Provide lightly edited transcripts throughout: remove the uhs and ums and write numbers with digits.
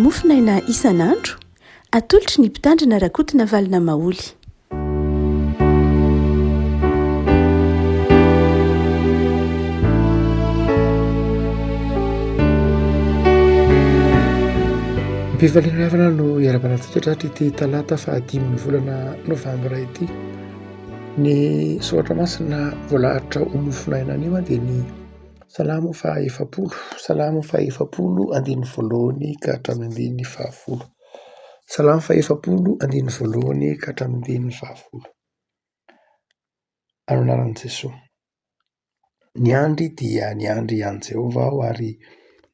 Mofonaina isan'andro, atolotry ny Mpitandrina Rakotonavalona Maholy. Am-pifaliana havana no iarahabana antsika tratry ity talata fahadimy ny volana novambra ity. Ny soratra masina voalahatra ho mofonaina anio dia ny Salamo fahaefapolo, Salamo fahaefapolo andininy voalohany ka hatramin'ny andininy fahafolo. Salamo fahaefapolo andininy voalohany ka hatramin'ny andininy fahafolo. Amin'ny anaran'i Jesoa. Niandry dia niandry an'i Jehovah aho ary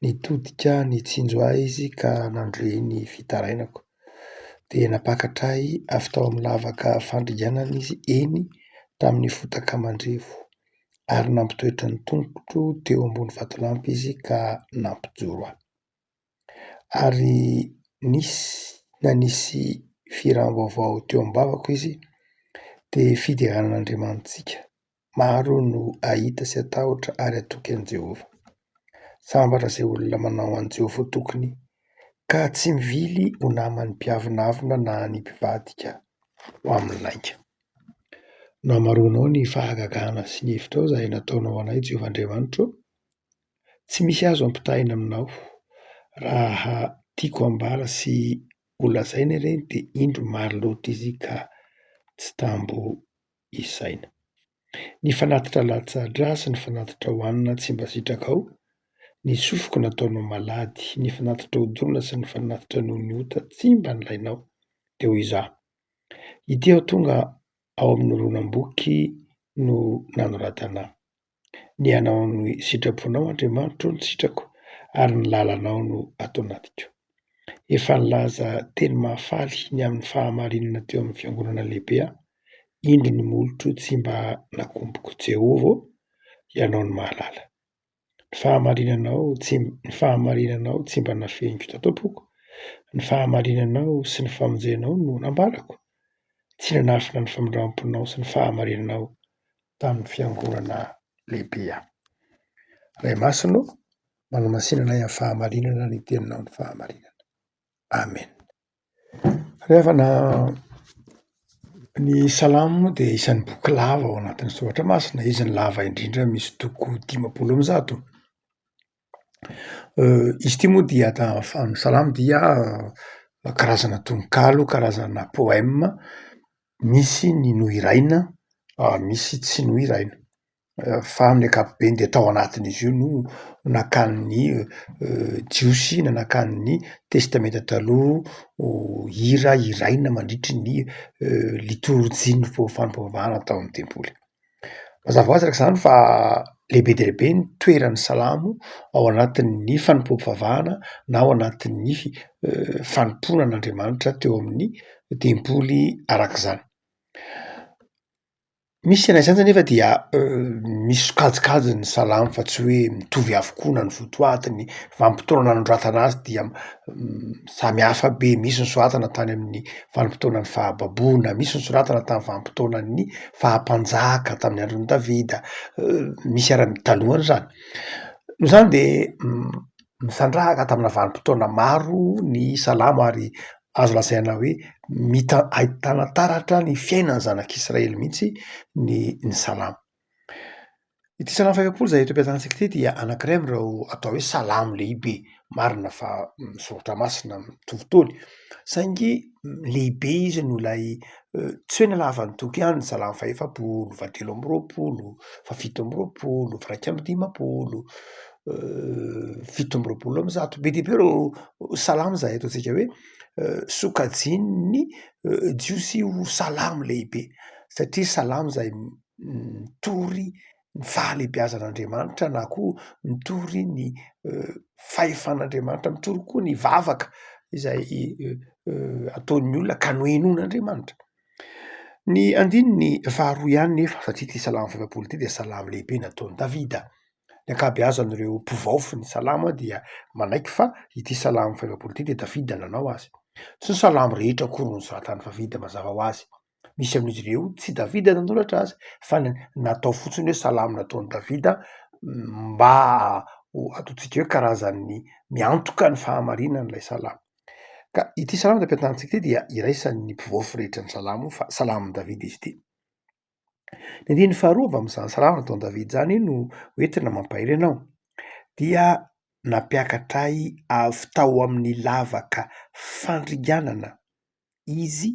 nitodika nitsinjo ahy izy ka nandre ny fitarainako. Dia nampakatra ahy avy tao amin'ny lavaka fandringanana izy, eny, tamin'ny fotaka mandrevo. Ary nampitoetra ny tongotro teo ambony vatolampy izy ka nampijoro ahy. Ary nisy nanisy fihiram-baovao teo am-bavako izy, dia fiderana an'Andriamanitsika. Maro no hahita sy hatahotra ary hatoky an'i Jehovah. Sambatra izay olona manao an'i Jehovah ho tokiny, ka tsy mivily ho naman'ny mpiavonavona na ny mpivadika ho amin'ny lainga. Namaroanao ny fahagagana sy ny hevitrao izay nataonao anay, Jehovah Andriamanitro ô. Tsy misy azo ampitahaina aminao. Raha tiako hambara sy holazaina ireny dia indro maro loatra izy ka tsy tambo isaina. Ny fanatitra latsa-drà sy ny fanatitra hohanina tsy mba sitrakao, ny sofiko nataonao malady, ny fanatitra hodorana sy ny fanatitra noho ny ota tsy mba nilainao. Dia hoy izaho, Ity aho tonga ao amin'ny horonam-boky no nanoratana ahy. Ny hanao ny sitraponao, Andriamanitro, no sitrako, ary ny lalanao no ato anatiko. Efa nilaza teny mahafaly ny amin'ny fahamarinana teo amin'ny fiangonana lehibe aho, indro ny molotro tsy mba nakomboko. Jehovah ô, Ianao no mahalala. Ny fahamarinanao tsy ny fahamarinanao tsy mba nafeniko tato am-poko, ny fahamarinanao sy ny famonjenao no nambarako. Tsy nanafina ny famindram-ponao sy ny fahamarinanao tamin'ny fiangonana lehibe aho. Ray Masina ô, manamasina anay amin'ny fahamarinana ny teninao ny fahamarinana. Amen. Ry havana, ny Salamo moa dia isan'ny boky lava ao anatin'ny soratra masina, izy no lava indrindra misy toko 150. Izy ity moa dia ny Salamo dia karazana tononkalo, karazana poème, misy ny nohiraina, misy tsy nohiraina. Fa amin'ny ankapobeny dia tao anatin'izy io no nakan'ny jiosy na nakan'ny testamenta taloha hira hiraina mandritry ny litorjian'ny fanompoam-pivavahana tao amin'ny tempoly. Mazava ho azy araka izany fa lehibe dia lehibe ny toeran'ny salamo ao anatin'ny fanompoam-pivavahana na ao anatin'ny fanompoana an'Andriamanitra teo amin'ny tempoly arak'izany. Misy na izany anefa dia misy sokajikajiny ny salamo fa tsy hoe mitovy avokoa na ny votoatiny, vanim-potoana nanoratana azy dia samy hafa be, misy ny soratana tany amin'ny vanim-potoanan'ny fahababoana, misy ny soratana tamin'ny vanim-potoanan'ny faha-mpanjaka tamin'ny andron'i Davida, misy ary talohan'izany. Noho izany de misandrahaka tamina vanim-potoana maro ny salamo ary azo lazaina hoe mita- ahitana taratra ny fiainan'ny zanak'Israely mihitsy ny ny salamo. Ity salamo faha-efapolo izay eto am-piantanantsika ity dia anankiray amin'ireo atao hoe salamo lehibe, marina fa soratra masina mitovy taona saingy lehibe izy noho ilay tsy hoe nalavan'ny toko ihany ny salamo faha-efapolo, fahatelo amby roapolo, fahafito amby roapolo, faha-iraika amby dimampolo, 127, be dia be ireo salamo izay ataontsika hoe sokajian'ny jiosy ho salamo lehibe satria salamo izay mitory ny fahalehibiazan'Andriamanitra na koa mitory ny fahefan'Andriamanitra, mitory koa ny vavaka izay ataon'ny olona ka nohenoin'Andriamanitra. Ny andininy faharoa ihany nefa satria ity salamo faha-efapolo ity dia salamo lehibe nataon'i Davida. Ny ankabeazan'ireo mpivaofy ny salamo dia manaiky fa ity salamo faha-efapolo ity dia Davida nanao azy. Tsy ny salamo rehetra akory no nosoratan'i Davida mazava ho azy. Misy amin'izy ireo tsy Davida nanoratra azy fa ny natao fotsiny hoe salamo nataon'i Davida mba ho ataontsika hoe karazan'ny miantoka ny fahamarinan'ilay salamo. Ka ity salamo nampiantanintsika ity dia iraisan'ny mpivaofy rehetra ny salamo fa salamon'i Davida izy ity. Ny andininy faharoa avy amin'izany salamo nataon'i Davida izany no hoentina mampahery anao dia nampiakatra ahy avy tao amin'ny lavaka fandringanana izy,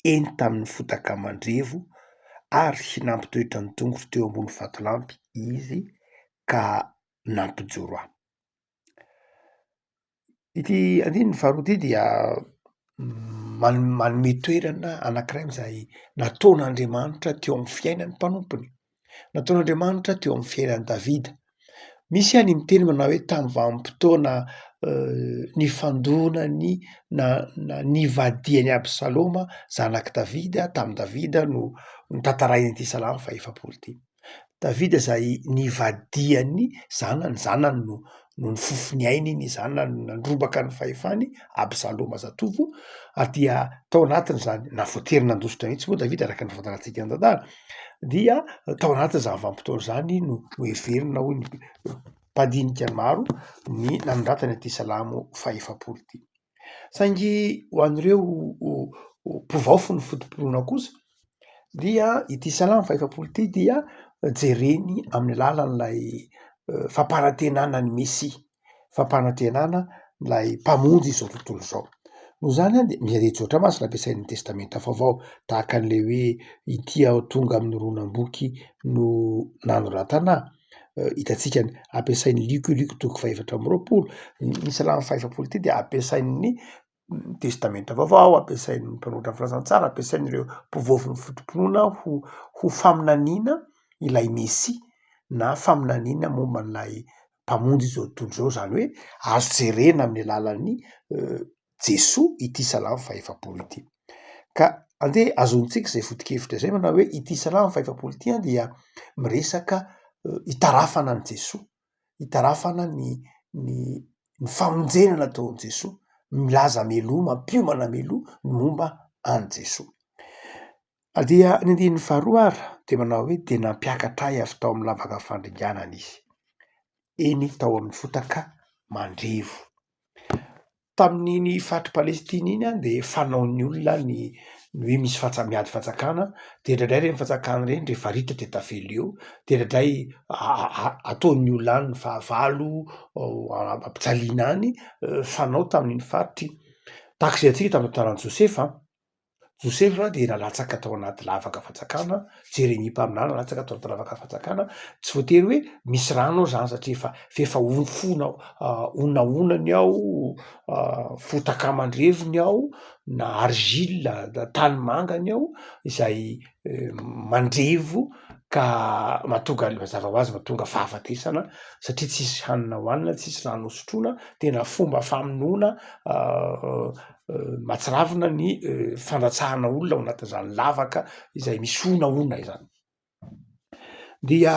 eny tamin'ny fotaka mandrevo, ary nampitoetra ny tongotro teo ambony vatolampy izy ka nampijoro ahy. Ity andininy faharoa ity dia manome toerana anankiray izay nataon'Andriamanitra teo amin'ny fiainan'ny mpanompony, nataon'Andriamanitra teo amin'ny fiainan'i Davida. Misy any miteny manao hoe tamin'ny vanim-potoana nifandonany na na nivadian'i Absaloma zanak'i Davida tamin'i Davida no notantarain'ity salamo faha-efapolo ity. Davida izay nivadihan'ny zanany, zanany no no nifofo ny ainy, ny zanany no nandrombaka ny fahefany, Absaloma zatovo, ary dia tao anatin'izany, na voatery nandositra mihitsy moa Davida araka ny fahafantarantsika ny tantara, dia tao anatin'izany vanim-potoana izany no noheverina hoy ny mpandinika maro ny nanoratana ity salamo fahefapolo ity. Saingy ho an'ireo mpivaofy ny foto-pinoana kosa dia ity salamo fahefapolo ity dia jereny amin'ny alalan'ilay fampanantenana ny Mesia, fampanantenana ilay mpamonjy izao tontolo izao. Noho izany dia misy andinin-tsoratra masina ampiasain'ny testamenta vaovao tahaka an'ilay hoe ity aho tonga amin'ny horonam-boky no nanoratana ahy. Hitantsika ny ampiasain'i Lioka io, Lioka toko fahefatra amby roapolo, ny salamo fahefapolo ity dia ampiasain'ny testamenta vaovao, ampiasain'ny mpanoratra ny filazantsara, ampiasain'ireo mpivaofy ny foto-pinoana ho ho faminaniana ilay Mesia na faminaniana momba an'ilay mpamonjy izao tontolo izao, izany hoe azo jerena amin'ny alalan'ny Jesoa ity salamo fahefapolo ity. Ka andeha azontsika izay foto-kevitra izay manao hoe ity salamo fahefapolo ity an dia miresaka itarafana an'i Jesoa, itarafana ny ny ny famonjena nataon'i Jesoa, milaza mialoha, mampiomana mialoha ny momba an'i Jesoa. Dia ny andininy faharoa ary dia manao hoe dia nampiakatra ahy avy tao amin'ny lavaka fandringanana izy, eny tao amin'ny fotaka mandrevo. Tamin'iny faritr'i Palestina iny an dia fanaon'ny olona ny ny hoe misy fatsa- miady fanjakana de indraindray ireny fanjakana ireny rehefa ritra de tavela eo, de indraindray ataon'ny olona any ny fahavalo, ampijaliana any, fanao tamin'iny faritra iny. Tahaka izay antsika tamin'ny tantaran'i Josefa an. Josefa dia nalatsaka tao anaty lavaka fantsakana, Jeremia mpaminany nalatsaka tao anaty lavaka fantsakana, tsy voatery hoe misy rano ao zany satria efa f'efa fona honahona ny ao, fotaka aman-drevy ny ao, na argile na tanimanga ny ao, izay mandrevo ka mahatonga mazava ho azy mahatonga fahafatesana satria tsisy hanina hohanina, tsisy rano hosotroina, tena fomba famonoana mahatsiravina ny fandatsahana olona ao anatin'izany lavaka izay misy honahona izany. Dia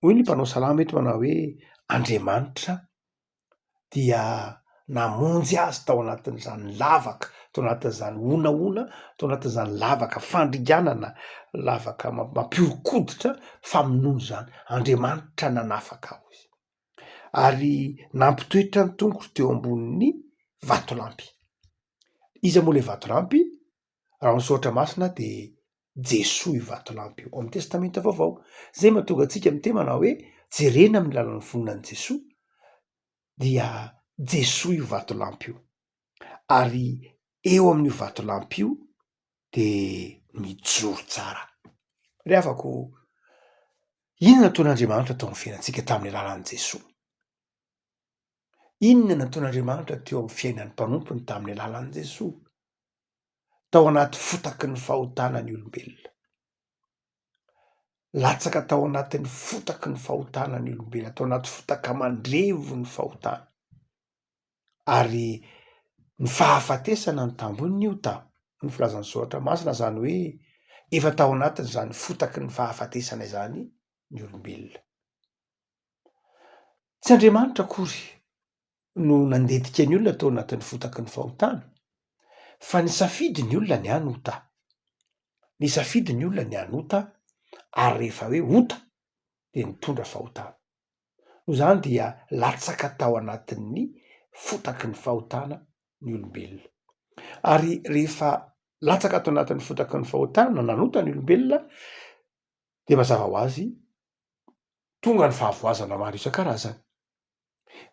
hoy ny mpanao salamo eto manao hoe Andriamanitra dia namonjy azy tao anatin'izany lavaka, tao anatin'izany honahona, tao anatin'izany lavaka fandringanana, lavaka mampihoron-koditra famonoana izany. Andriamanitra nanafaka ahy hoy izy. Ary nampitoetra ny tongotro teo ambonin'ny vatolampy. Iza moa ilay vatolampy? Raha ny soratra masina dia Jesoa io vatolampy io, ao amin'ny testamenta vaovao. Zay mahatonga antsika miteny manao hoe jerena amin'ny alalan'ny finoana an'i Jesoa dia Jesoa io vatolampy io. Ary eo amin'io vatolampy io de mijoro tsara. Ry havako, inona nataon'Andriamanitra tao amin'ny fiainantsika tamin'ny alalan'i Jesoa? Inona nataon'Andriamanitra teo amin'ny fiainan'ny mpanompony tamin'ny alalan'i Jesoa? Tao anaty fotaky ny fahotana ny olombelona. Latsaka tao anatin'ny fotaky ny fahotana ny olombelona, tao anaty fotaka mandrevo ny fahotana. Ary ny fahafatesana no tambon'ny ota, hoy ny filazan'ny soratra masina, izany hoe efa tao anatin'izany fotaky ny fahafatesana izany ny olombelona. Tsy Andriamanitra akory no nandentika ny olona tao anatin'ny fotaky ny fahotana, fa nisafidy ny olona ny hanota. Nisafidy ny olona ny hanota ary rehefa hoe ota dia nitondra fahotana. Noho izany dia latsaka tao anatin'ny fotaky ny fahotana ny olombelona. Ary rehefa latsaka ato anatin'ny fotaky ny fahotana na nanota ny olombelona dia mazava ho azy tonga ny fahavoazana maro isan-karazany.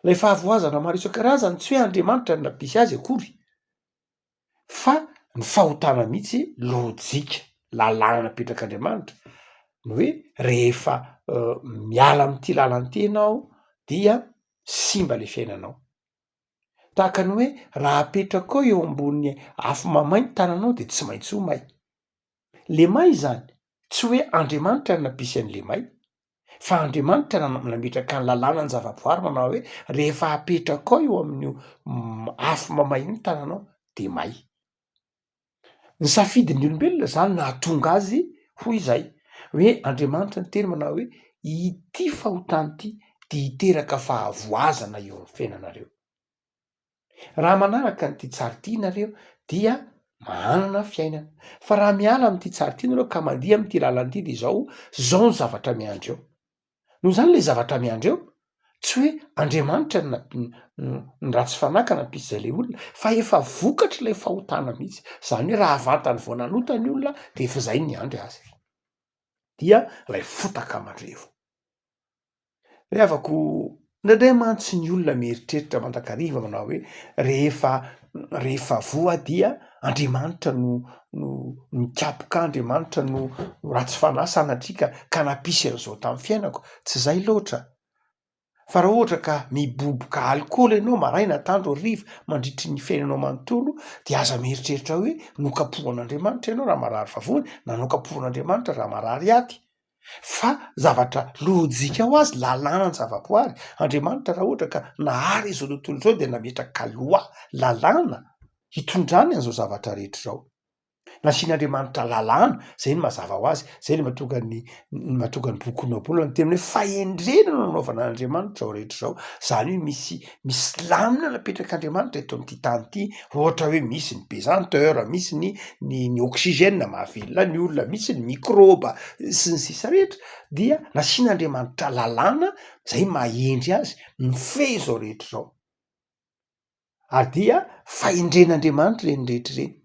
Ilay fahavoazana maro isan-karazany tsy hoe Andriamanitra no nampisy azy akory fa ny fahotana mihitsy lojika, lalàna napetrak'Andriamanitra ny hoe rehefa miala amin'ity lalana ity ianao dia simba le fiainanao. Tahaka ny hoe raha apetrakao eo ambony afo mamay ny tananao de tsy maintsy ho may. Le may izany tsy hoe Andriamanitra no nampisy an'le may fa Andriamanitra nametraka ny lalàna ny zavaboary manao hoe rehefa apetrakao eo amin'io afo mamay io ny tananao de may. Ny safidin'ny olombelona zany nahatonga azy ho izay hoe Andriamanitra niteny manao hoe ity fahotana ity de hiteraka fahavoazana eo amin'ny fiainanareo. Raha manaraka an'ity tsara ity nareo dia manana fiainana, fa raha miala amin'ity tsara ity nareo ka mandeha amin'ity lalana ity de izao, zao ny zavatra miandry eo. Noho izany le zavatra miandry eo, tsy hoe Andriamanitra no ny ratsy fanahy ka nampisy izay le olona, fa efa vokatr'ilay fahotana mihitsy, zany hoe raha vantany vao nanota ny olona de efa zay ny niandry azy, dia ilay fotaka mandrevo. Ry havako, indraindray mantsy ny olona mieritreritra mandrakariva manao hoe rehefa rehefa voa dia Andriamanitra no no nikapoka ahy, Andriamanitra no ratsy fanahy sanatria ka ka nampisy an'izao tamin'ny fiainako. Tsy izay loatra. Fa raha ohatra ka miboboka alikaola ianao maraina, atoandro, hariva mandritry ny fiainanao manontolo dia aza mieritreritra hoe nokapohan'Andriamanitra ianao raha marary vavony na nokapohan'Andriamanitra raha marary aty. Fa zavatra lojika ho azy, lalàna ny zavaboary, Andriamanitra raha ohatra ka nahary izao tontolo izao dia nametraka loi, lalàna hitondrany an'izao zavatra rehetra izao. Nasian'Andriamanitra lalàna, zay no mazava ho azy, zay no mahatonga ny ny mahatonga ny bokin'ny Ohabolana miteny hoe fahendrena no nanaovana an'Andriamanitra izao rehetra izao, zany hoe misy misy lamina napetrak'Andriamanitra eto amin'ity tany ity, ohatra hoe misy ny pesanteur, misy ny ny ny oxygène mahavelona ny olona, misy ny mikrôba sy ny sisa rehetra, dia nasian'Andriamanitra lalàna zay maha-hendry azy mifehy izao rehetra izao, ary dia fahendren'Andriamanitra ireny rehetra ireny.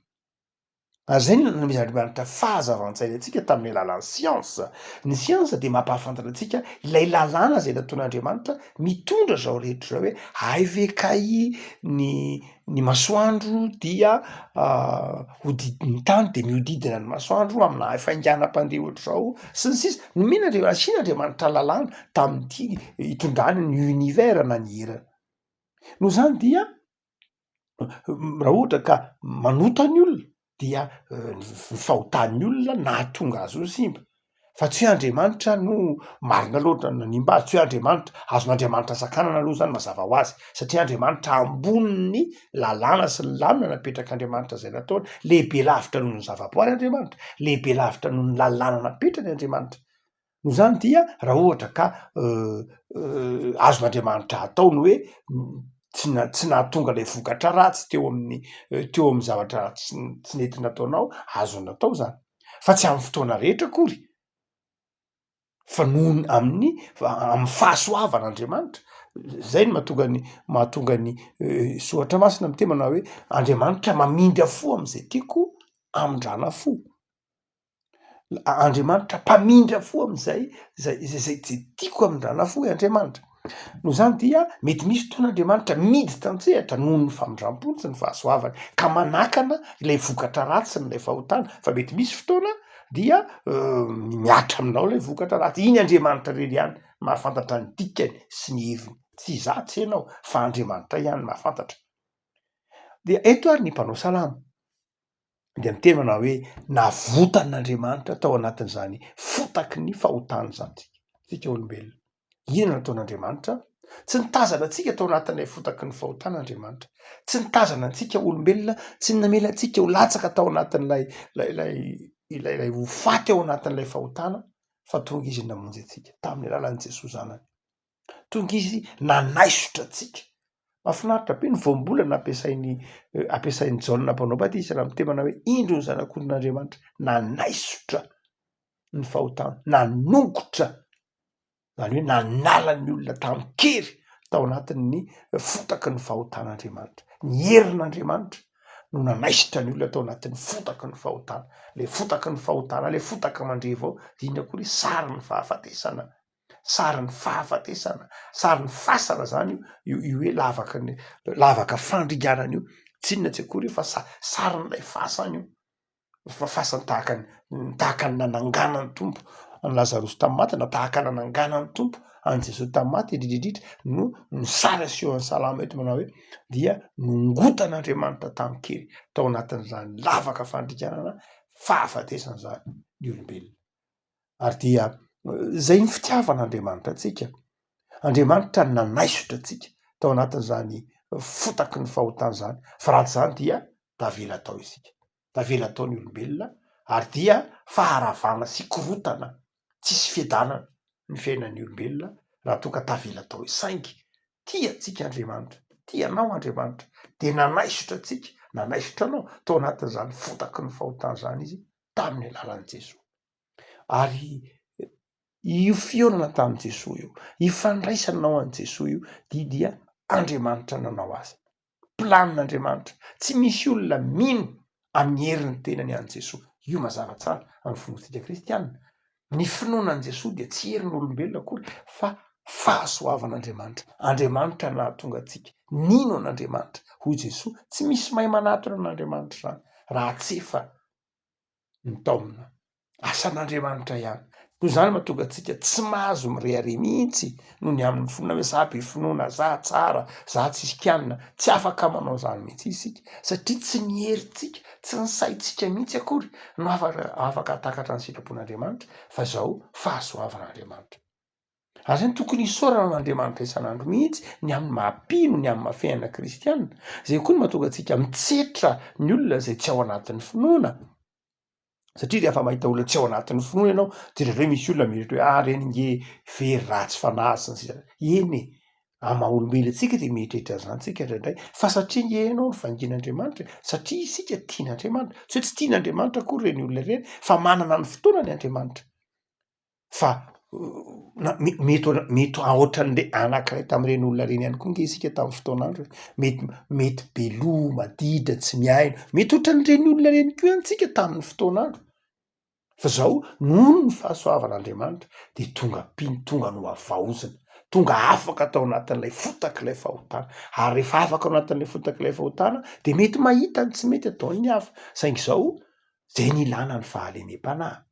Ary izay no nanomezan'Andriamanitra fahazavan-tsaina antsika tamin'ny alalan'ny siansa. Ny siansa dia mampahafantatra antsika ilay lalàna izay nataon'Andriamanitra mitondra izao rehetra izao hoe hay ve kay ny ny masoandro dia hodidin'ny tany dia mihodidina ny masoandro amina hafainganam-pandeha ohatr'izao sy ny sisa. Nomen'Andriamanitra, nasian'Andriamanitra lalàna tamin'ity hitondrany ny univers na ny erana. Noho izany dia raha ohatra ka manota ny olona dia ny fahotan'ny olona nahatonga azy ho simba, fa tsy hoe Andriamanitra no marina loatra nanimba azy, tsy hoe Andriamanitra, azon'Andriamanitra sakanana aloha zany mazava ho azy satria Andriamanitra ambonin'ny lalàna sy ny lamina napetrak'Andriamanitra zay nataony, lehibe lavitra noho ny zavaboary Andriamanitra, lehibe lavitra noho ny lalàna napetrany Andriamanitra. Noho izany dia raha ohatra ka azon'Andriamanitra atao ny hoe tsy na- tsy nahatonga ilay vokatra ratsy teo amin'ny teo amin'ny zavatra tsy tsy nety nataonao, azony natao izany fa tsy amin'ny fotoana rehetra akory fa noho ny amin'ny amin'ny fahasoavan'Andriamanitra, zay no mahatonga ny mahatonga ny soratra masina miteny manao hoe Andriamanitra mamindra fo am'zay tiako hamindrana fo. Andriamanitra mpamindra fo amin'izay zay zay zay zay tiako hamindrana fo i Andriamanitra. Noho izany dia mety misy fotoana Andriamanitra miditra an-tsehatra noho ny famindram-pony sy ny fahasoavany ka manakana ilay vokatra ratsin'ilay fahotana fa mety misy fotoana dia mihatra aminao ilay vokatra ratsy. Iny Andriamanitra irery ihany mahafantatra ny dikany sy ny heviny, tsy izaho tsy ianao fa Andriamanitra ihany mahafantatra. Dia eto ary ny mpanao salamo. dia miteny manao hoe navotan'Andriamanitra tao anatin'izany fotaky ny fahotana izany tsika, tsika olombelona. Inona no nataon'Andriamanitra? Tsy nitazana antsika tao anatin'ilay fotaky ny fahotana Andriamanitra. Tsy nitazana antsika olombelona, tsy namela antsika ho latsaka tao anatin'ilay ilay ilay ilay ilay ho faty ao anatin'ilay fahotana fa tonga izy namonjy antsika tamin'ny alalan'i Jesoa Zanany. Tonga izy nanaisotra antsika. Mahafinaritra be ny voambolana ampiasain'i ampiasain'i Jaona mpanao batisa raha miteny manao hoe indro ny zanak'ondrin'Andriamanitra nanaisotra ny fahotana, nanongotra, izany hoe nanala ny olona tamin-kery tao anatin'ny fotaky ny fahotan'Andriamanitra, ny herin'Andriamanitra. no nanaisotra ny olona tao anatin'ny fotaky ny fahotana. Le fotaky ny fahotana, le fotaka mandrevo ao, dia inona akory? Sarin'ny fahafatesana. Sarin'ny fahafatesana, sarin'ny fasana zany io, io hoe lavaky ny, lavaka fandringanana io. Tsy inona tsy akory io fa sa- sarin'ilay fasana io. Fa fasany tahaka ny, tahaka ny nananganan'ny Tompo an'i Lazarosy tamin'ny maty na tahaka ny nananganan'ny Tompo an'i Jesoa tamin'ny maty indrindra indrindra no ny sary asehon'ny salamo eto manao hoe dia nongotan'Andriamanitra tamin-kery tao anatin'izany lavaka fandringanana fahafatesana izany ny olombelona. Ary dia zay ny fitiavan'Andriamanitra antsika. Andriamanitra nanaisotra antsika tao anatin'izany fotaky ny fahotana izany, fa raha tsy izany dia tavela tao isika, tavela tao ny olombelona ary dia faharavana sy korontana tsisy fiadanana ny fiainan'ny olombelona raha toa ka tavela tao izy. Saingy tia antsika Andriamanitra, tia anao Andriamanitra, dia nanaisotra antsika, nanaisotra anao tao anatin'izany fotaky ny fahotana izany izy tamin'ny alalan'i Jesoa. Ary io fihaonana tamin'i Jesoa io, io fandraisanao an'i Jesoa io dia dia Andriamanitra nanao azy. Planin'Andriamanitra. Tsy misy olona mino amin'ny herin'ny tenany an'i Jesoa. Io mazava tsara amin'ny finoantsika kristiana. Ny finoana an'i Jesoa dia tsy herin'olombelona akory fa fahasoavan'Andriamanitra. Andriamanitra nahatonga antsika nino an'Andriamanitra. Hoy Jesoa, tsy misy mahay manatona an'Andriamanitra izany raha tsy efa nitaomina. Asan'Andriamanitra ihany. Noho izany mahatonga antsika tsy mahazo mirehareha mihitsy noho ny amin'ny finoana hoe za be finoana, za tsara, za tsisy kianina. Tsy afaka manao izany mihitsy isika satria tsy ny herintsika, tsy ny saintsika mihitsy akory no afaka afaka hahatakatra ny sitrapon'Andriamanitra fa izao fahasoavan'Andriamanitra. Ary izany tokony hisaorana an'Andriamanitra isan'andro mihitsy ny amin'ny maha mpino, ny amin'ny maha fiainana kristiana. Izay koa no mahatonga antsika mitsetra ny olona izay tsy ao anatin'ny finoana. Satria rehefa mahita olona tsy ao anatin'ny finoana ianao, dia indraindray misy olona mieritreritra hoe ah reny nge very ratsy fanahy sy ny sisa. Eny e, amin'ny maha olombelona antsika dia mieritreritra an'izany tsika indraindray. Fa satria nge ianao novangian'Andriamanitra e, satria isika tian'Andriamanitra. Tsy hoe tsy tian'Andriamanitra akory ireny olona ireny fa manana ny fotoanany Andriamanitra. Fa na mety mety ohatran'le anankiray tamin'ireny olona ireny ihany koa nge isika tamin'ny fotoan'andro e, mety mety be loha, maditra, tsy mihaino, mety ohatran'ireny olona ireny koa ihany tsika tamin'ny fotoan'andro, fa zao noho ny fahasoavan'Andriamanitra de tonga mpino, tonga nohavaozina, tonga afaka tao anatin'ilay fotak'ilay fahotana, ary rehefa afaka ao anatin'ilay fotak'ilay fahotana de mety mahita ny tsy mety ataon'ny hafa, saingy zao zay ny ilana ny fahalemem-panahy.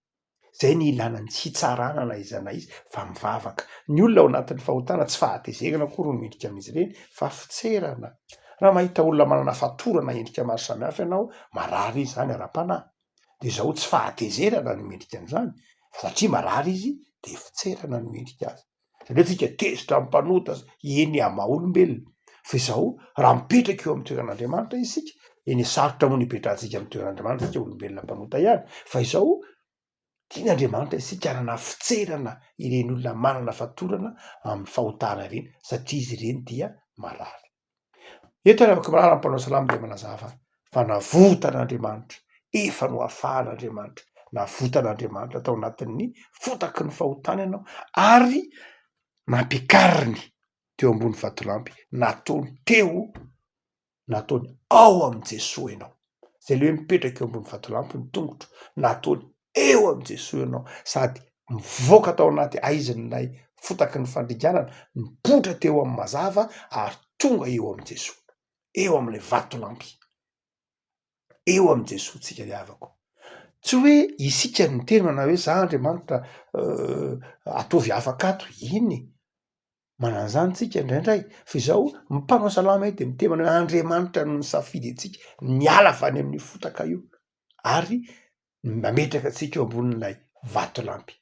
Zay ny ilana ny tsy hitsarana na iza na iza fa mivavaka. Ny olona ao anatin'ny fahotana tsy fahatezerana akory no mendrika amin'izy ireny fa fitserana. Raha mahita olona manana fatorana endrika maro samihafa ianao, marary izy izany ara-panahy. Dia izao tsy fahatezerana no mendrika an'izany fa satria marary izy dia fitserana no mendrika azy. Satria tsika tezitra amin'ny mpanota, eny amin'ny maha olombelona. Fa izao, raha mipetraka eo amin'ny toeran'Andriamanitra isika, eny e, sarotra moa ny hipetrahantsika amin'ny toeran'Andriamanitra, isika olombelona mpanota ihany, fa izao, tian'Andriamanitra isika hanana fitserana ireny olona manana fatorana amin'ny fahotana ireny, satria izy ireny dia marary. Eto ary afaka miraharaha ny mpanao salamo dia manazava fa navotan'Andriamanitra, efa nohafahan'Andriamanitra, navotan'Andriamanitra tao anatin'ny fotaky ny fahotana ianao ary nampiakariny teo ambony vatolampy, nataony teo, nataony ao amin'i Jesoa ianao. Zay le hoe mipetraka eo ambony vatolampy ny tongotro, nataony eo amin'i Jesoa ianao sady mivoaka tao anaty haizin'ilay fotaky ny fandringanana, nipoitra teo amin'ny mazava ary tonga eo amin'i Jesoa. Eo amin'ilay vatolampy, eo amin'i Jesoa tsika ry havako. Tsy hoe isika no miteny manao hoe za Andriamanitra ataovy afaka ato, eny e, manana an'izany tsika indraindray, fa izao ny mpanao salamo eto de miteny manao hoe Andriamanitra no nisafidy antsika niala avy any amin'io fotaka io ary nametraka antsika eo ambonin'ilay vatolampy.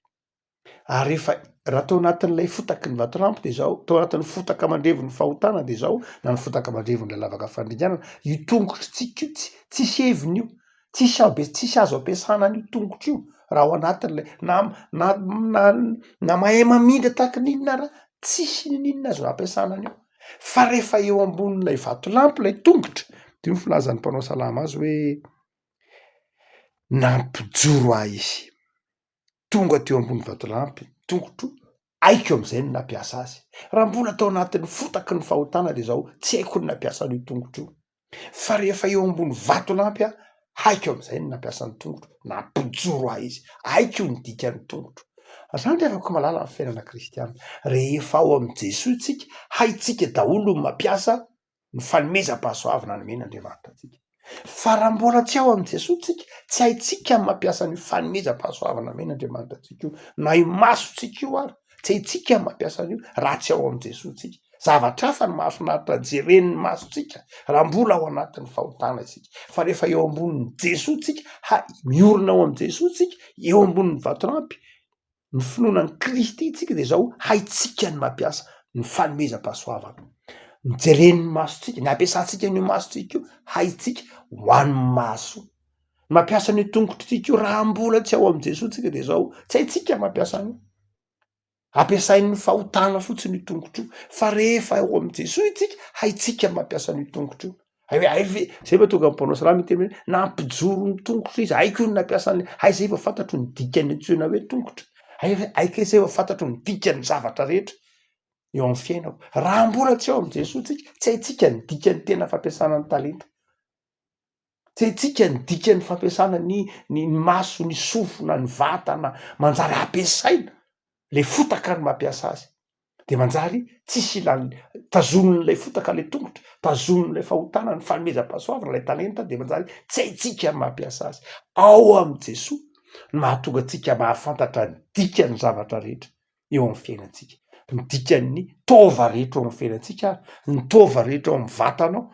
Ary rehefa raha tao anatin'ilay fotaky ny vatolampy de zao, tao anatin'ny fotaka mandrevo ny fahotana de zao, na ny fotaka mandrevo ny lavaka fandringanana, io tongotritsika io tsy tsisy heviny io, tsisy abe- tsisy azo ampiasana an'io tongotra io raha ao anatin'ilay na na na na mahay mamindra tahaka ny inona ara, tsisy n'inon'inona azo ampiasana an'io, fa rehefa eo ambonin'ilay vatolampy ilay tongotra, de io ny filazan'ny mpanao salamo azy hoe nampijoro ahy izy. Tonga teo ambony vatolampy ny tongotro, haiko amin'izay ny nampiasa azy. Raha mbola tao anatin'ny fotaky ny fahotana dia izao, tsy haiko ny nampiasa an'io tongotro io. Fa rehefa eo ambony vatolampy aho, haiko amin'izay ny nampiasa ny tongotro, nampijoro ahy izy, haiko ny dikan'ny tongotro. Zany ry havako malala ny fiainana kristiana. Rehefa ao amin'i Jesoa isika, haintsika daholo ny mampiasa ny fanomezam-pahasoavana nomen'Andriamanitra antsika. Fa raha mbola tsy ao amin'i Jesoa tsika, tsy haintsika ny mampiasa an'io fanomezam-pahasoavana nomen'Andriamanitra antsika io, na io masontsika io ary, tsy haintsika ny mampiasa an'io raha tsy ao amin'i Jesoa tsika. Zavatra hafa no mahafinaritra jeren'ny masontsika raha mbola ao anatin'ny fahotana isika. Fa rehefa eo ambonin'i Jesoa tsika, ha- miorina ao amin'i Jesoa tsika, eo ambonin'ny vatolampy, Ny finoana an'i Kristy tsika dia izao, haintsika ny mampiasa ny fanomezam-pahasoavana. Ny jeren'ny masontsika, ny ampiasantsika an'io masontsika io, haintsika ho an'ny mahasoa. Ny mampiasa an'io tongotritsika io, raha mbola tsy ao amin'i Jesoa tsika dia izao, tsy haintsika ny mampiasa an'io. Ampiasain'ny fahotana fotsiny io tongotra io, fa rehefa ao amin'i Jesoa isika, haintsika ny mampiasa an'io tongotra io. Hay ve, hay ve, zay vao tonga ny mpanao salamo hiteny hoe nampijoro ny tongotro izy, haiko ny nampiasa ny, hay zay vao fantatro ny dikan'ny antsoina hoe tongotra, hay ve, hay kay zay vao fantatro ny dikan'ny zavatra rehetra eo amin'ny fiainako. Raha mbola tsy ao amin'i Jesoa tsika, tsy haintsika ny dikan'ny tena fampiasana ny talenta. Tsy haintsika ny dikan'ny fampiasana ny ny ny maso, ny sofina, ny vatana, manjary ampiasaina le fotaka no mampiasa azy de manjary tsisy ilany tazonin'ilay fotaka le tongotra, tazonin'ilay fahotana ny fanomezam-pahasoavana ilay talenta de manjary tsy haintsika ny mampiasa azy. Ao amin'i Jesoa no mahatonga antsika mahafantatra ny dikan'ny zavatra rehetra eo amin'ny fiainantsika, ny dikan'ny taova rehetra eo amin'ny fiainantsika ary, ny taova rehetra ao amin'ny vatanao,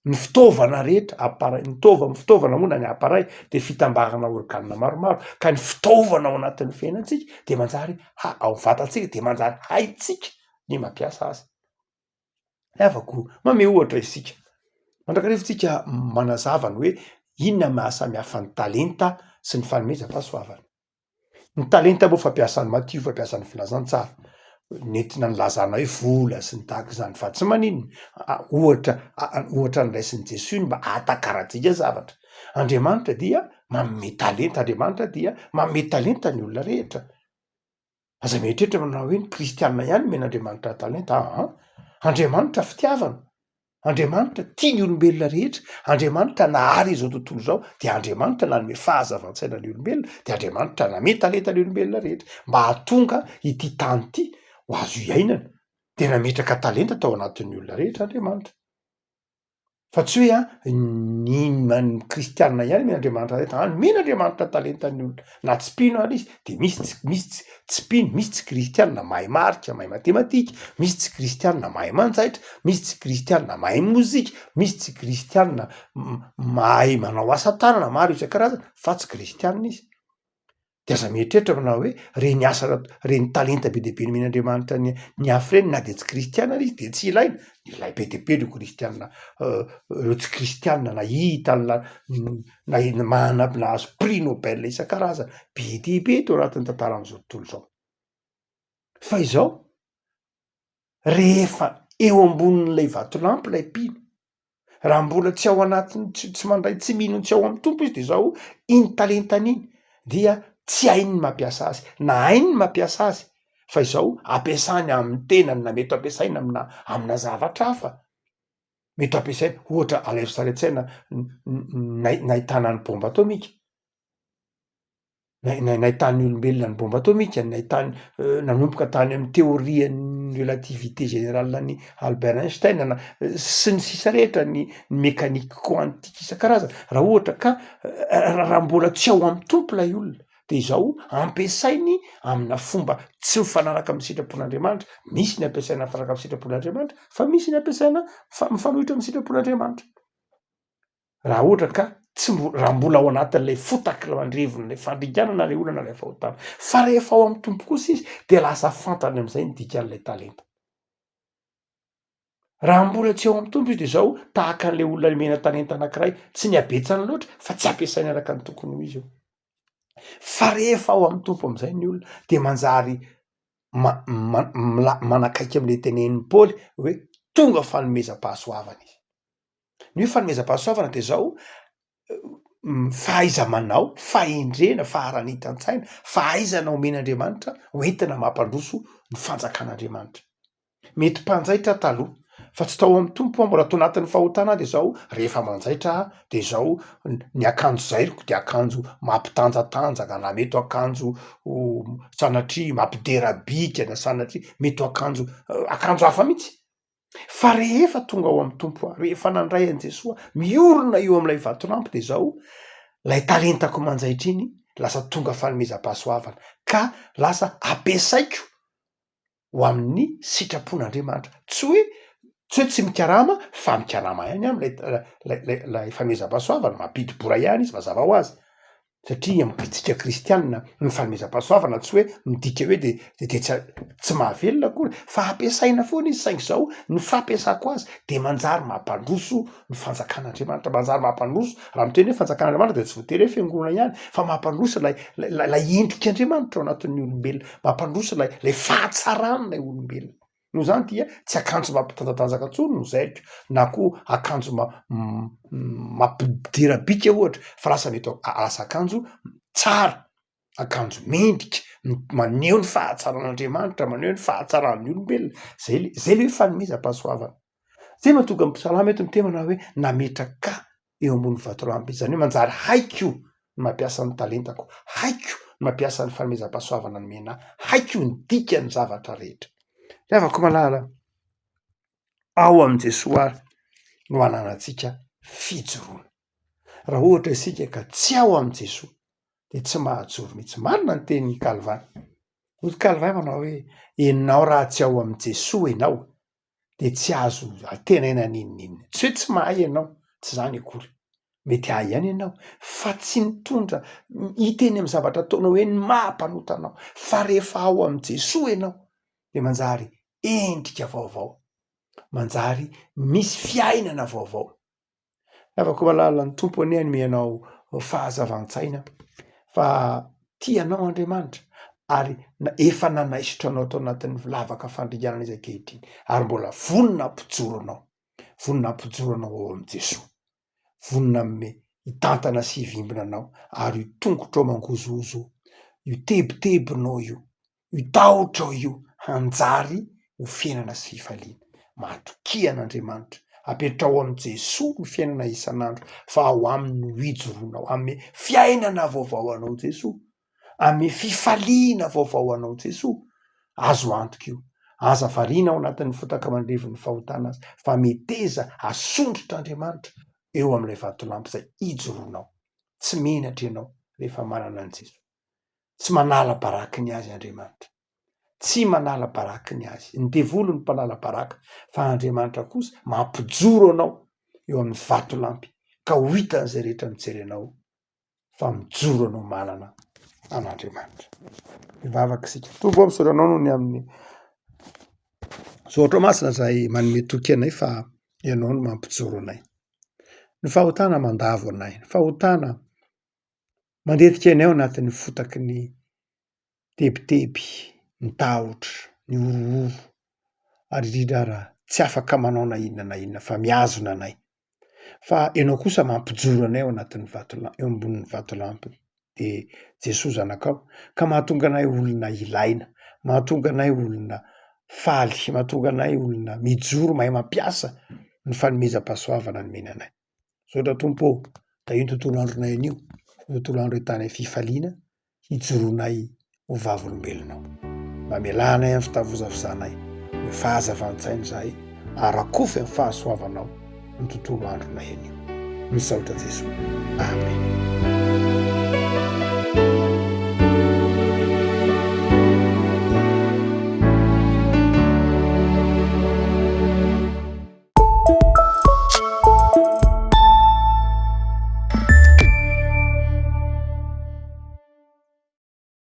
ny fitaovana rehetra, appareil, ny taova, ny fitaovana moa na ny appareil de fitambarana organe maromaro, ka ny fitaovana ao anatin'ny fiainantsika de manjary ha- ao vatantsika de manjary haintsika ny mampiasa azy. Ny havako, manome ohatra isika, mandrakariva tsika manazava ny hoe inona maha samy hafa ny talenta sy ny fanomezam-pahasoavana. Ny talenta moa fampiasan'i Matio, fampiasan'ny filazantsara, nentina nilazana hoe vola sy ny tahaka izany fa tsy maninona, ohatra ohatra noraisin'i Jesoa iny mba hahatakarantsika zavatra. Andriamanitra dia manome talenta, Andriamanitra dia manome talenta ny olona rehetra. Aza mieritreritra manao hoe ny kristianina ihany nomen'Andriamanitra talenta, aa Andriamanitra fitiavana, Andriamanitra tia ny olombelona rehetra, Andriamanitra nahary izao tontolo izao, dia Andriamanitra nanome fahazavan-tsaina ny olombelona, dia Andriamanitra nanome talenta ny olombelona rehetra mba hahatonga ity tany ity ho azo iainana, dia nametraka talenta tao anatin'ny olona rehetra Andriamanitra. Fa tsy hoe an, ny ny kristianina ihany omen' Andriamanitra talenta, an, nomen' Andriamanitra talenta ny olona, na tsy mpino ary izy de misy tsy misy tsy tsy mpino, misy tsy kristianina mahay marika, mahay matematika, misy tsy kristianina mahay manjaitra, misy tsy kristianina mahay mozika, misy tsy kristianina mahay manao asa tanana maro isan-karazany fa tsy kristianina izy. De aza mieritreritra manao hoe reny asa reny talenta be dia be nomen'Andriamanitra ny ny hafa ireny na de tsy kristiana ary izy de tsy ilaina, ilay be dia be ireo kristiana ireo tsy kristiana nahita ny la- na- mana- nahazo prix nobel isan-karazany, be dia be tao anatin'ny tantaran'izao tontolo izao. Fa izao, rehefa eo ambonin'ilay vatolampy ilay mpino, Raha mbola tsy ao anatin'ny tsy tsy mandray tsy mino tsy ao amin'ny Tompo izy de zao iny talentany iny dia tsy hainy ny mampiasa azy, na hainy ny mampiasa azy fa izao ampiasany amin'ny tenany na mety ampiasaina amina amina zavatra hafa, mety ampiasaina ohatra alaivo sary an-tsaina nahitana ny bomba atomika. Nahitan'ny olombelona ny bomba atomika, nahitany nanomboka tany amin'ny teorian'ny relativité générale an'i Albert Einstein na sy ny sisa rehetra ny mécanique quantique isan-karazany, raha ohatra ka raha mbola tsy ao amin'ny Tompo ilay olona de izao ampiasainy amina fomba tsy mifanaraka amin'ny sitrapon'Andriamanitra, misy ny ampiasaina mifanaraka amin'ny sitrapon'Andriamanitra fa misy ny ampiasaina fa mifanohitra amin'ny sitrapon'Andriamanitra. Raha ohatra ka tsy mbo- raha mbola ao anatin'ilay fotaky ilay mandrevon'ilay fandringanana ilay olana ilay fahotana. Fa rehefa ao amin'ny Tompo kosa izy dia lasa fantany amin'izay ny dikan'ilay talenta. Raha mbola tsy ao amin'ny Tompo izy dia izao tahaka an'ilay olona nomena talenta anankiray, tsy ny habetsany loatra fa tsy ampiasainy araka ny tokony ho izy io. Fa rehefa ao amin'ny Tompo amin'izay ny olona dia manjary ma- ma- mila- manakaiky amin'ilay tenenin'i Paoly hoe tonga fanomezam-pahasoavana izy. Ny hoe fanomezam-pahasoavana dia izao, fahaiza-manao, fahendrena, faharanitan-tsaina, fahaizana omen'Andriamanitra ho entina mampandroso ny fanjakan'Andriamanitra. Mety mpanjaitra aho taloha, fa tsy tao amin'ny Tompo aho, mbola tao anatin'ny fahotana aho de zao rehefa manjaitra aho de zao ny akanjo zairiko de akanjo mampitanjatanjaka na mety ho akanjo sanatria mampidera bika na sanatria mety ho akanjo akanjo hafa mihitsy. Fa rehefa tonga ao amin'ny Tompo aho, rehefa nandray an'i Jesoa, miorina eo amin'ilay vatolampy de zao, lay talentako manjaitra iny lasa tonga fanomezam-pahasoavana ka lasa ampiasaiko ho amin'ny sitrapon'Andriamanitra. Tsy hoe tsy hoe tsy mikarama fa mikarama ihany aho am'lay lay lay lay fanomezam-pahasoavana, mampidi-bola ihany izy mazava ho azy, satria amintsika kristianina ny fanomezam-pahasoavana tsy hoe midika hoe de de de tsy tsy mahavelona akory fa ampiasaina foana izy saingy zao ny fampiasako azy de manjary mampandroso ny fanjakan'Andriamanitra, manjary mampandroso, raha miteny hoe fanjakan'Andriamanitra de tsy voatery hoe fiangonana ihany fa mampandroso ilay lay lay endrik'Andriamanitra ao anatin'ny olombelona, mampandroso ilay lay fahatsaran'ilay olombelona. Noho izany dia tsy akanjo mampitanjatanjaka intsony no zairiko na koa akanjo mampidera bika ohatra fa lasa mety lasa akanjo tsara, akanjo mendrika, maneho ny fahatsaran'Andriamanitra, maneho ny fahatsaran'ny olombelona, zay le zay le hoe fanomezam-pahasoavana. Zay mahatonga ny mpisalamo eto miteny manao hoe nametraka eo ambony vatolampy izy, zany hoe manjary haiko ny mampiasa ny talentako, haiko ny mampiasa ny fanomezam-pahasoavana nomena ahy, haiko ny dikan'ny zavatra rehetra. Ry havako malala, ao amin'i Jesoa ary no ananantsika fijoroana. Raha ohatra isika ka tsy ao amin'i Jesoa de tsy mahajoro mihitsy. Marina ny tenin'i Calvin. Hoy Calvin manao hoe enao raha tsy ao amin'i Jesoa ianao de tsy azo antenaina n'inon'inona. Tsy hoe tsy mahay ianao, tsy zany akory. Mety hahay ihany ianao fa tsy mitondra hita eny amin'ny zavatra ataonao eny ny maha mpanota anao. Fa rehefa ao amin'i Jesoa ianao de manjary endrika vaovao, manjary misy fiainana vaovao. Havako malala, ny Tompo anie hanome anao fahazavan-tsaina fa tia anao Andriamanitra ary efa nanaisotra anao tao anatin'ny lavaka fandringanana izy ankehitriny ary mbola vonona hampijoro anao, vonona hampijoro anao ao amin'i Jesoa, vonona hanome hitantana sy hivimbina anao ary io tongotrao mangozohozo io tebitebinao io Io tahotrao io hanjary ho fiainana sy fifaliana. Matokia an'Andriamanitra. Apetraho amin'i Jesoa ny fiainana isan'andro fa ao aminy no ijoroanao. Hanome fiainana vaovao anao Jesoa. Hanome fifaliana vaovao anao Jesoa. Azo antoka io. Aza variana ao anatin'ny fotaka mandrevon'ny fahotana aza fa meteza asondrotr'Andriamanitra eo amin'ilay vatolampy izay ijoroanao. Tsy menatra ianao rehefa manana an'i Jesoa. Tsy manala baraka ny azy Andriamanitra. Tsy manala baraka ny azy. Ny devoly no mpanala baraka, fa Andriamanitra kosa mampijoro anao eo amin'ny vatolampy ka ho hitan'izay rehetra mijery anao fa mijoro anao manana an'Andriamanitra. Mivavaka isika. Tompo ô, misaotra anao noho ny amin'ny soratra masina izay manome toky anay fa ianao no mampijoro anay. Ny fahotana mandavo anay, ny fahotana Mandetika anay ao anatin'ny fotaky ny tebiteby, ny tahotra, ny horohoro ary indrindra ara tsy afaka manao na inona na inona fa mihazona anay. Fa ianao kosa mampijoro anay ao anatin'ny vatolampy, eo ambonin'ny vatolampy de Jesoa zanakao ka mahatonga anay olona ilaina, mahatonga anay olona faly, mahatonga anay olona mijoro mahay mampiasa ny fanomezam-pahasoavana nomena anay. Misaotra Tompo ô, tahio ny tontolo andronay anio, ny tontolo andro ahitanay fifaliana, hijoroanay ho vavolombelonao. Mamelà anay amin'ny fitavozavozanay, omeo fahazavan-tsaina izahay, ary rakofy amin'ny fahasoavanao ny tontolo andronay anio. Misaotra Jesoa. Amen.